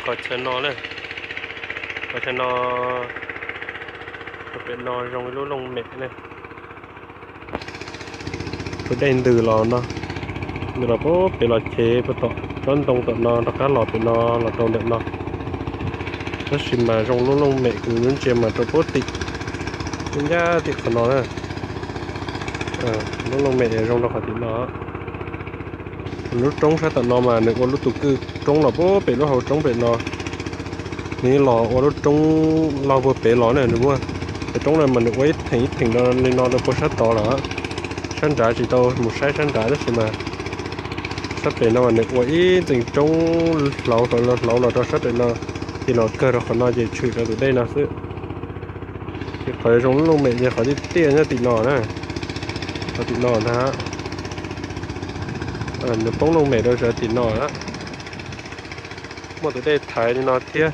Qhov chaw no na, qhov chaw no, rau pem no zoo ib lub looj mem na. Tus dej ntws los no, ntws los puag pem los chev puag tom tsob ntoo tom no rov qab los pem no los rau ntawm no. Tab sis mas zoo lub looj mem kws lub ntsia mas rau puag tim, ncaj tim qhov no na. Lub looj mem zoo rau qhov tim no. Lub roob sab tom no mas nws ua lub tus kwj roob los puag pem lub hauv roob pem no. Nws los ua lub roob laug puag pem los na, nws muaj cov roob no mas nws ua ib theem ib theem li no rau puag sab tod lawm. Sab nrad tsis tau mus saib sab nrad tab sis mas sab pem no mas nws ua ib ntxees roob hlauv, hlauv los rau sab pem no, ces los kawg rau qhov no ces tshwm rau tus dej no xwb. Ces qhov zoo lub looj mem ces qhov tiaj tiaj nyob tim no na, qhov tim no ntag. Nws poob looj mem rau sab tim no na. Muaj tus dej thaiv li no thiab,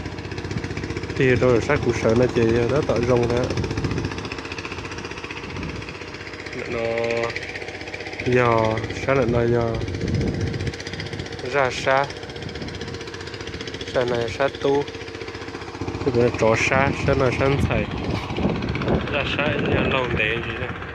tig rau sab kuv sawv no ces yog tab tom zoo na. Ntawm no yog sab, ntawm no yog zaj sab, sab no yog sab tub, sab no tsov sab, sab no sab ntxhais, zaj sab yog laug ntev ntsis.